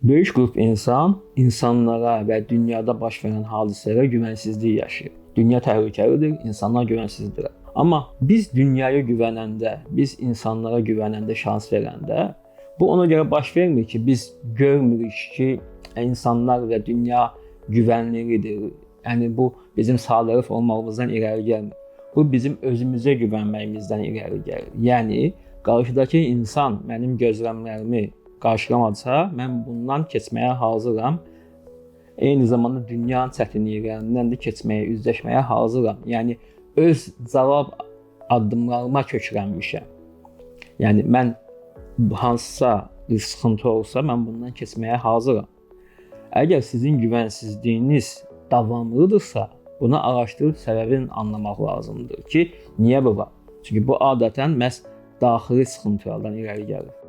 Böyük qrup insan insanlara və dünyada baş verən hadisələrə güvənsizlik yaşayır. Dünya təhlükəlidir, insanlar güvənsizdirlər. Amma biz dünyaya güvənəndə, biz insanlara güvənəndə, şans verəndə bu ona görə baş vermir ki, biz görmürük ki, insanlar və dünya güvənlidir. Yəni bu bizim sadəlövh olmağımızdan irəli gəlmir. Bu bizim özümüzə güvənməyimizdən irəli gəlir. Yəni qarşıdakı insan mənim gözləmlərimi qarşılamadısa, mən bundan keçməyə hazıram. Eyni zamanda dünyanın çətinliklərindən də keçməyə, üzləşməyə hazıram. Yəni öz cavab addımlarıma köklənmişəm. Yəni mən hansısa bir sıxıntı olsa, mən bundan keçməyə hazıram. Əgər sizin güvənsizliyiniz davamlıdırsa, bunu araşdırıb səbəbini anlamaq lazımdır ki, niyə bu var? Çünki bu adətən məhz daxili sıxıntılardan irəli gəlir.